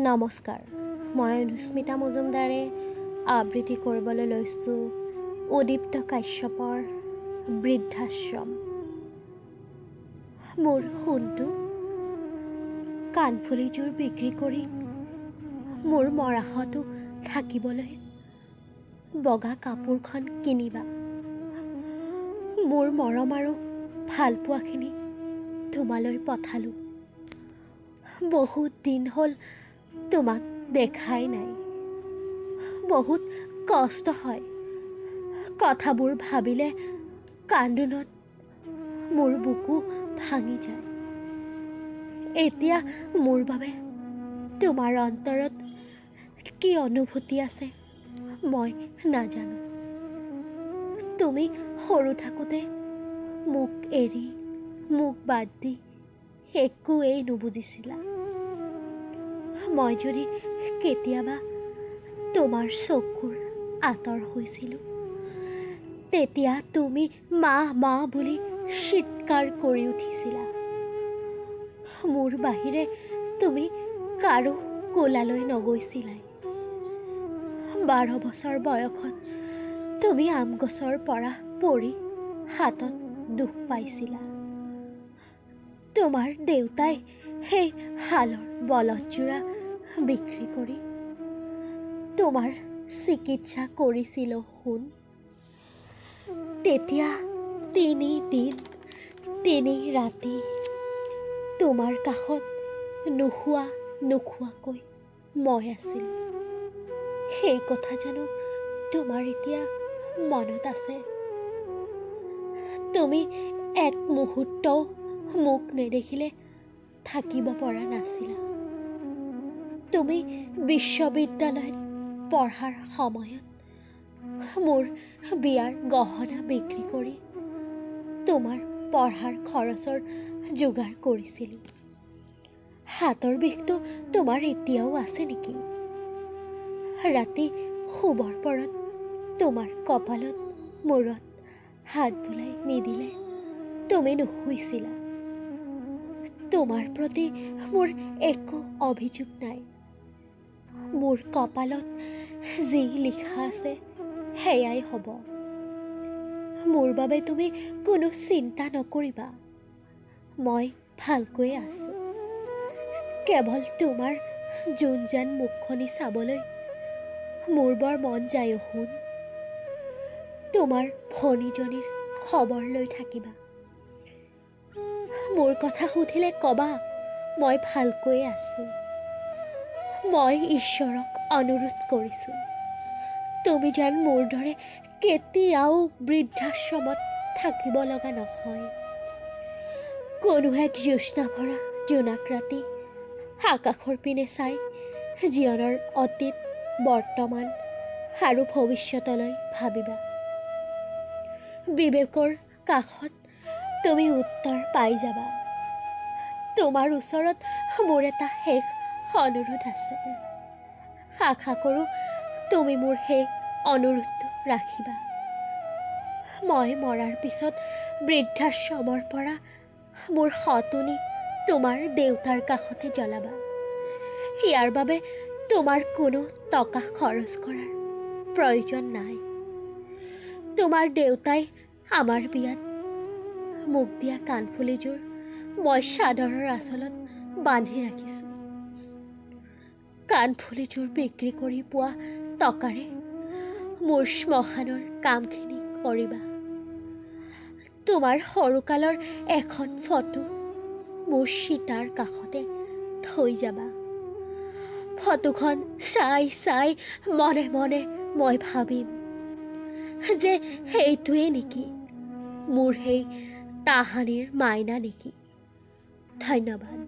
নমস্কাৰ, মই অনুস্মিতা মজুমদাৰে আবৃত্তি কৰিবলৈ লৈছোঁ উদীপ্ত কাশ্যপৰ বৃদ্ধাশ্ৰম। মোৰ সোণটো কাণফুলিযোৰ বিক্ৰী কৰি মোৰ মৰাশটো থাকিবলৈ বগা কাপোৰখন কিনিবা। মোৰ মৰম আৰু ভালপোৱাখিনি তোমালৈ পঠালোঁ। বহুত দিন হ'ল তোমাক দেখাই নাই। বহুত কষ্ট হয়, কথাবোৰ ভাবিলে কান্দোনত মোৰ বুকু ভাঙি যায়। এতিয়া মোৰ বাবে তোমাৰ অন্তৰত কি অনুভূতি আছে মই নাজানো। তুমি সৰু থাকোঁতে মোক এৰি মোক বাদ দি একোৱেই নুবুজিছিলা। মই যদি কেতিয়াবা তোমাৰ চকুৰ আঁতৰ হৈছিলোঁ, তেতিয়া তুমি মা মা বুলি চিৎকাৰ কৰি উঠিছিলা। মোৰ বাহিৰে তুমি কাৰো কোলালৈ নগৈছিলাই। 12 বছৰ বয়সত তুমি আম গছৰ পৰা পৰি হাতত দুখ পাইছিলা। তোমাৰ দেউতাই সেই শালৰ বলদযোৰা বিক্ৰী কৰি তোমাৰ চিকিৎসা কৰিছিল সোণ। তেতিয়া 3 দিন 3 ৰাতি তোমাৰ কাষত নোখোৱা নোখোৱাকৈ মই আছিলোঁ। সেই কথা জানো তোমাৰ এতিয়া মনত আছে? তুমি এক মুহূৰ্তও মোক নেদেখিলে থাকিব পৰা নাছিলা। তুমি বিশ্ববিদ্যালয়ত পঢ়াৰ সময়ত মোৰ বিয়াৰ গহনা বিক্ৰী কৰি তোমাৰ পঢ়াৰ খৰচৰ যোগাৰ কৰিছিলোঁ। হাতৰ বিষটো তোমাৰ এতিয়াও আছে নেকি? ৰাতি শুবৰ পৰত তোমাৰ কপালত মূৰত হাত বুলাই নিদিলে তুমি নুশুইছিলা। তোমাৰ প্ৰতি মোৰ একো অভিযোগ নাই। মোৰ কপালত যি লিখা আছে সেয়াই হ'ব। মোৰ বাবে তুমি কোনো চিন্তা নকৰিবা, মই ভালকৈয়ে আছোঁ। কেৱল তোমাৰ জোনজান মুখখনি চাবলৈ মোৰ বৰ মন যায় সোণ। তোমাৰ ভনীজনীৰ খবৰ লৈ থাকিবা। মোৰ কথা সুধিলে ক'বা মই ভালকৈয়ে আছোঁ। মই ঈশ্বৰক অনুৰোধ কৰিছোঁ, তুমি যেন মোৰ দৰে কেতিয়াও বৃদ্ধাশ্ৰমত থাকিব লগা নহয়। কোনো এক জ্যোৎস্না ভৰা জোনাক ৰাতি আকাশৰ পিনে চাই জীৱনৰ অতীত, বৰ্তমান আৰু ভৱিষ্যতলৈ ভাবিবা। বিবেকৰ কাষত তুমি উত্তৰ পাই যাবা। তোমাৰ ওচৰত মোৰ এটা শেষ অনুৰোধ আছে। আশা কৰোঁ তুমি মোৰ সেই অনুৰোধটো ৰাখিবা। মই মৰাৰ পিছত বৃদ্ধাশ্ৰমৰ পৰা মোৰ সতনি তোমাৰ দেউতাৰ কাষতে জ্বলাবা। ইয়াৰ বাবে তোমাৰ কোনো টকা খৰচ কৰাৰ প্ৰয়োজন নাই। তোমাৰ দেউতাই আমাৰ বিয়াত মোক দিয়া কাণফুলিযোৰ মই চাদৰৰ আঁচলত বান্ধি ৰাখিছোঁ। কাণফুলিযোৰ বিক্ৰী কৰি পোৱা টকাৰে মোৰ শ্মশানৰ কামখিনি কৰিবা। তোমাৰ সৰুকালৰ এখন ফটো মোৰ চিতাৰ কাষতে থৈ যাবা। ফটোখন চাই চাই মনে মনে মই ভাবিম যে সেইটোৱেই নেকি মোৰ সেই তাহানিৰ মাইনা নেকি। ধন্যবাদ।